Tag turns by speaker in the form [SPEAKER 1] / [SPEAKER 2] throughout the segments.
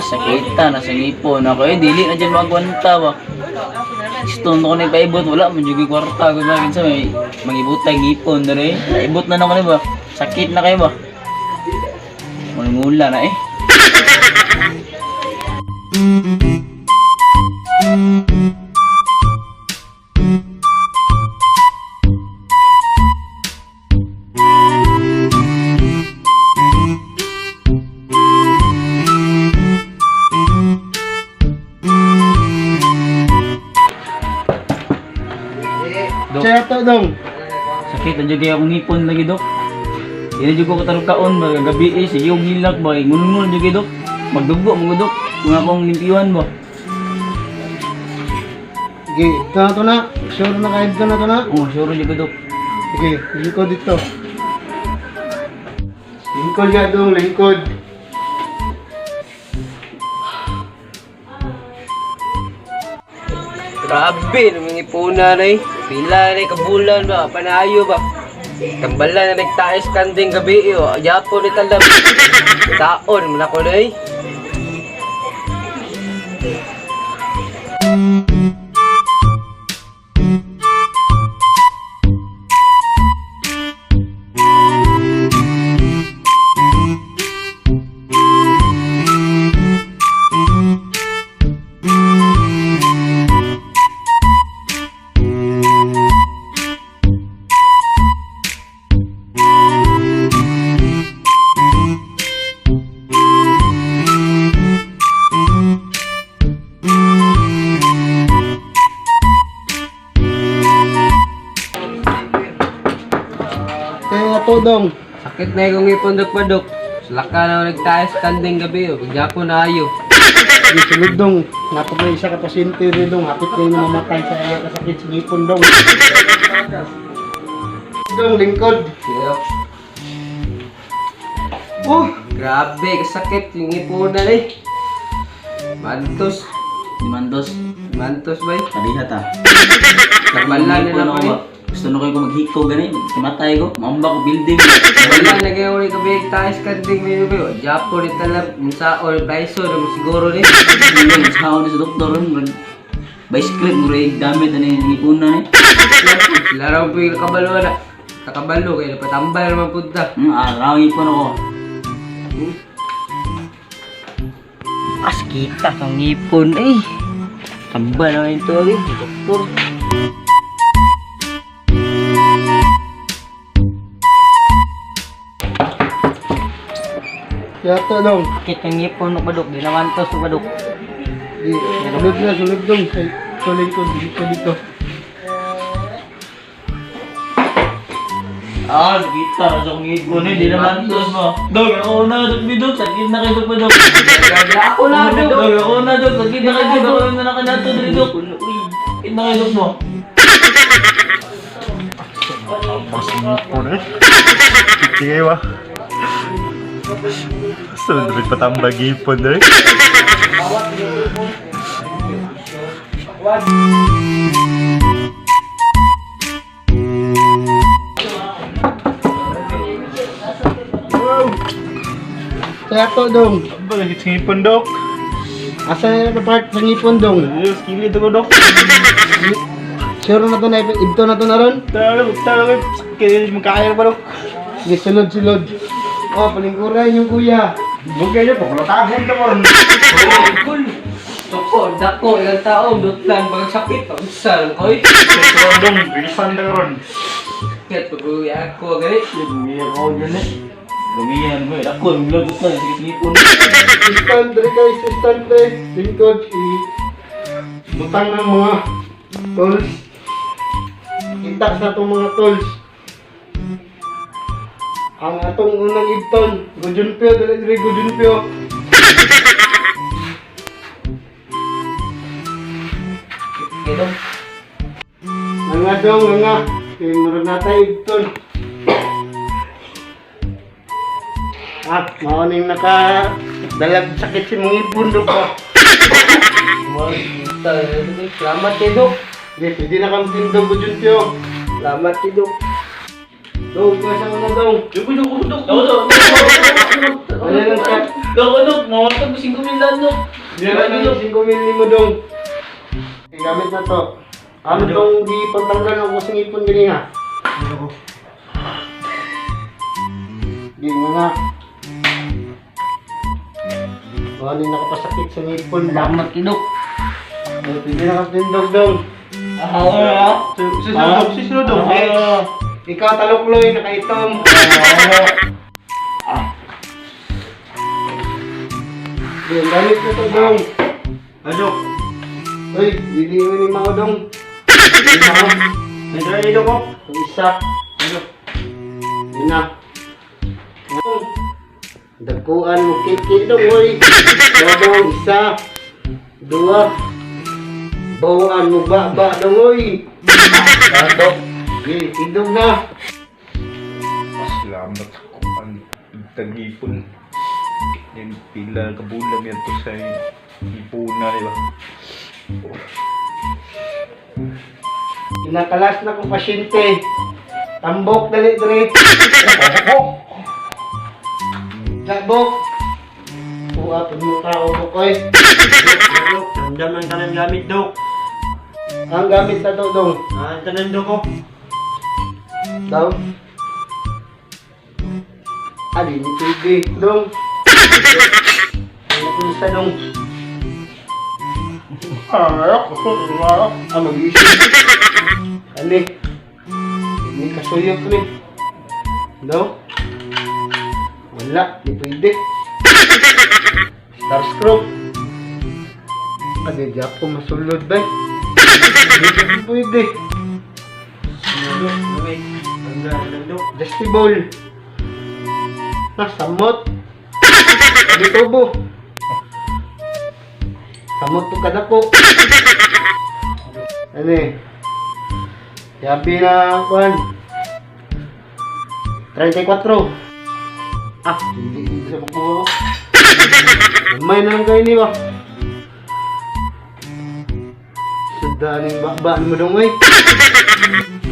[SPEAKER 1] Sakita na sa ngipon ako eh, dili na dyan magwanta ba. Gusto ko na ipaibot, wala man yung kwarta ko ba kinsa may mangibutay ngipon dere. Naibot na nako ni ba. Sakit na kayo ba? Mangula na eh. Dok,
[SPEAKER 2] Siya to dong.
[SPEAKER 1] sakit na jud kay akong ngipon lagi, dok. Di na jud ko katarong kaon ba gabi eh sige og hilak ba ngunol jud kay dok. Magdugo mo dok kung akong limpyuhan ba.
[SPEAKER 2] Sige, ito na to na. Sure na kayo ito na to na.
[SPEAKER 1] Oh, sure jud ko, dok.
[SPEAKER 2] Sige, lingkod dito. Lingkod ka dong, lingkod.
[SPEAKER 3] Grabe, namingipuna na eh. Pila na eh, kabulan ba, panayo ba. Tambala na nagtaes kanding gabi eh. Oh. Yapo ni talam. Taon, man ako na eh.
[SPEAKER 2] Kaya to dong.
[SPEAKER 3] Sakit na yung ngipon dok padok. Sulaka na nagtaes kanding gabi oh. Yapo na ayo.
[SPEAKER 2] Sige, sulod dong. Napag isa ka pasyente rin dong. Hapit kayo na mamatay sa kasakit sa ngipon dong. Dong, lingkod.
[SPEAKER 3] Sige.
[SPEAKER 2] Oh,
[SPEAKER 3] Grabe, kasakit yung ngipon na eh. Mantos.
[SPEAKER 1] Limandos,
[SPEAKER 3] Mantos ba eh.
[SPEAKER 1] pariha ta.
[SPEAKER 3] Tambala na
[SPEAKER 1] Ngipon
[SPEAKER 3] lang
[SPEAKER 1] ako
[SPEAKER 3] ko
[SPEAKER 1] ba.
[SPEAKER 3] eh.
[SPEAKER 1] Gusto na kayo ko maghiko gani, mamatay ko, maamba ko building.
[SPEAKER 3] Wala na kayo ulit gabi taes kanding may gabi. oh. Yapo ni talam. Unsa or baiso na mo siguro ni.
[SPEAKER 1] Hindi, sao ni sa doktor ron. By script, mura gamit ani ngipon na ni.
[SPEAKER 3] Laro po yung kabalo na. Kakabalo kayo napatambal naman punta.
[SPEAKER 1] Araw ngipon ako.
[SPEAKER 3] As kita kang ngipon eh. Tambal na ito eh, doktor.
[SPEAKER 2] kaya to dong.
[SPEAKER 3] Sakit ang ngipon no badok, di naman to sa badok.
[SPEAKER 2] Sige, sulod na, sulod dong. Ay, ito lingkod, dito dito.
[SPEAKER 1] Ah, kita sa akong ngipon eh, di naman tos mo. Dog, ako na, dog, bidog, sakit na kayo, dog, dog.
[SPEAKER 3] Ako na dok.
[SPEAKER 1] Dog, ako na, dog, sakit na kayo, dog, ako na nakanato, dili, dog. Sakit na kayo, dog mo.
[SPEAKER 4] Ngipon eh. Sige ba? Sunod rin patambag ngipon eh.
[SPEAKER 2] Kaya to dong.
[SPEAKER 4] Bakit sa ngipon, dok?
[SPEAKER 2] Asa na yung part sa ngipon dong?
[SPEAKER 4] Diyos, kilid ako, dok.
[SPEAKER 2] Sure na to na, ito na to na ron?
[SPEAKER 4] Talo, talo, kilid magkakaya ba, dok?
[SPEAKER 2] Sige, sulod, sulod. Oh, palingkuran yung kuya.
[SPEAKER 4] Bugay niya, pakulatahin ka mo ron.
[SPEAKER 3] Kul. Doko, dako, ilang tao, dutlan, pag sakit, pag-usal ko eh.
[SPEAKER 4] Ron, dong, bilisan na ron.
[SPEAKER 3] Kaya pag-uwi ako, gani.
[SPEAKER 1] Lumiyan ako dyan eh. Lumiyan mo eh. Ako, yung lagot na, sakit ngipon.
[SPEAKER 2] Assistant, dre kayo, assistant, dre. Lingkod, i... Butang ng mga tools. Kita sa itong mga tools. Ang atong unang ibton, Gujunpyo, dali dre, Gujunpyo.
[SPEAKER 3] Okay, dok.
[SPEAKER 2] Nga dong, nga. Kay murag na tayo ibton. Ah, mao ning naka dalag sakit si mong ipon dok ba.
[SPEAKER 3] Kita, Salamat eh, dok.
[SPEAKER 2] Di, pwede na kang tindog Gujunpyo.
[SPEAKER 3] Salamat eh, dok.
[SPEAKER 2] Dong, ikaw sa una dong.
[SPEAKER 1] Ako, dok.
[SPEAKER 2] Wala lang siya.
[SPEAKER 1] Dok, dok, mawag ko 5,000 lang, dok.
[SPEAKER 2] Yan ang 5 mil mo dong. Okay, gamit na to. Ano tong gipantanggal ng kusing ipon gani ha? Di nga nga. O, ano yung nakapasakit sa ngipon?
[SPEAKER 1] Salamat kay dok.
[SPEAKER 2] O, pwede na kaptindog dong.
[SPEAKER 1] Ah,
[SPEAKER 4] Susunod, susunod, dok.
[SPEAKER 2] Next. Ikaw talukloy, nakaitom. Di, ang gamit na to dong.
[SPEAKER 4] Ano?
[SPEAKER 2] Uy, dili mo ni Mao dong. Dili Mao.
[SPEAKER 4] Nandun dito ko.
[SPEAKER 2] Ang isa.
[SPEAKER 4] Ano?
[SPEAKER 2] Yun na. Dagkuan mo kiki dong, oy. Dodong isa. Dua. Bawaan mo ba ba dong, oy.
[SPEAKER 1] Dok.
[SPEAKER 2] Di, tidog na.
[SPEAKER 4] Salamat ko ang tagipon. Yan, pila kabulan yan to sa ipuna, di ba?
[SPEAKER 2] Kinakalas na kong pasyente. Tambok dali dali. Tabok. Kuha pud mo tao bok oy.
[SPEAKER 5] Dok, ramdam ang tanan gamit, Dok.
[SPEAKER 2] Ang gamit na to dong.
[SPEAKER 5] Ah, ang tanan, Dok, oh.
[SPEAKER 2] Daw. Ali ni TV dong. Ano ko isa dong? Ah, mag-isip. Ali. Hindi kasuyok ni. Daw. Wala, di pwede. Star screw. Adi, di ako masulod ba? Hindi pwede.
[SPEAKER 5] Dok, wait. Ang tanan, Dok.
[SPEAKER 2] Dusty bowl. Ah, samot. Di tubo. Samot to kadako. Ano eh? Yabi na, kuan. 34. Ah, hindi hindi sa makuha. Gamay na lang kayo ni ba? Sudaning bakbaan mo dong, eh.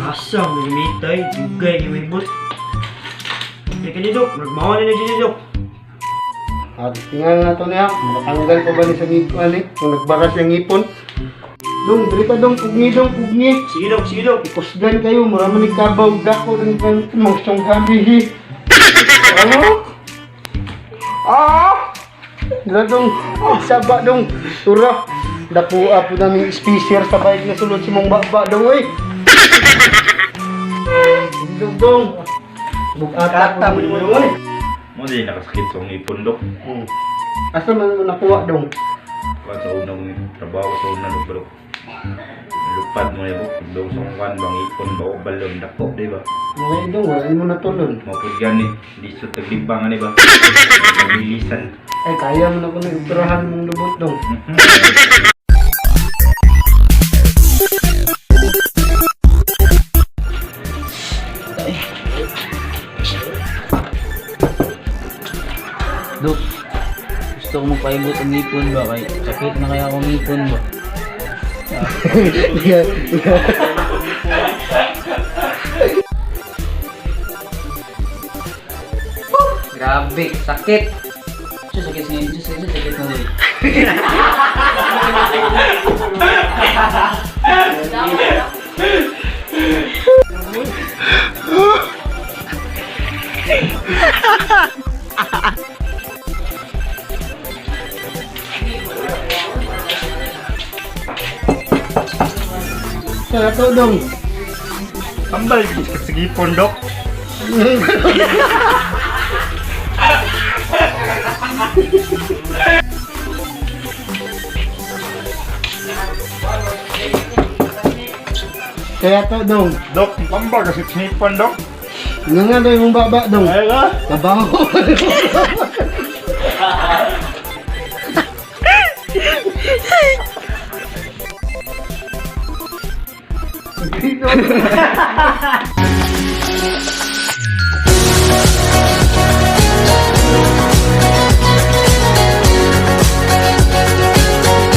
[SPEAKER 5] Asa, may limitay. Dugay, ni may bot. Teka ni, Dok. Nagmawa na na dyan, Dok.
[SPEAKER 2] At tingnan na to niya, makatanggal pa ba ni sa ngipon, ali? Kung nagbara siya ngipon. Dong, diri ka dong, pugni dong, pugni.
[SPEAKER 5] Sige, Dok, sige, Dok.
[SPEAKER 2] Ikusgan kayo, mura man ni kabaw, dako rin kayo, magsong gabi. Ano? Ah! Dila dong, saba dong, tura. Dapo po namin speaker sa bike na sulod si mong baba dong, oy. Dong, dong. Bugata
[SPEAKER 5] Kata mo ni mo, dong, oy.
[SPEAKER 4] Mo di nakasakit sa ipon, dok.
[SPEAKER 2] Asa man mo nakuha dong?
[SPEAKER 4] Kuan sa unang trabaho sa unang dok, dok. Lupad mo yun, dok. Sa kuan bang ipon ba o balon dako, di ba?
[SPEAKER 2] Mga idong, wala mo natulon.
[SPEAKER 4] Mapud gani, di sa taglibang ani ba? Pabilisan.
[SPEAKER 2] Ay, kaya mo na kung nag-operahan mong lubot dong.
[SPEAKER 1] Dok, gusto ko magpaibot ang ngipon ba? Kay sakit na kaya akong ngipon ba?
[SPEAKER 3] Grabe, sakit.
[SPEAKER 1] Siya sakit sa ngipon, siya sakit, sakit na doy.
[SPEAKER 2] Sa to dong.
[SPEAKER 4] Tambal sa ipon, dok.
[SPEAKER 2] Kaya to dong.
[SPEAKER 4] Dok, tambal kasi sa ipon, dok.
[SPEAKER 2] Nga nga daw yung baba dong.
[SPEAKER 4] Ay ka.
[SPEAKER 2] Trabaho. Dito.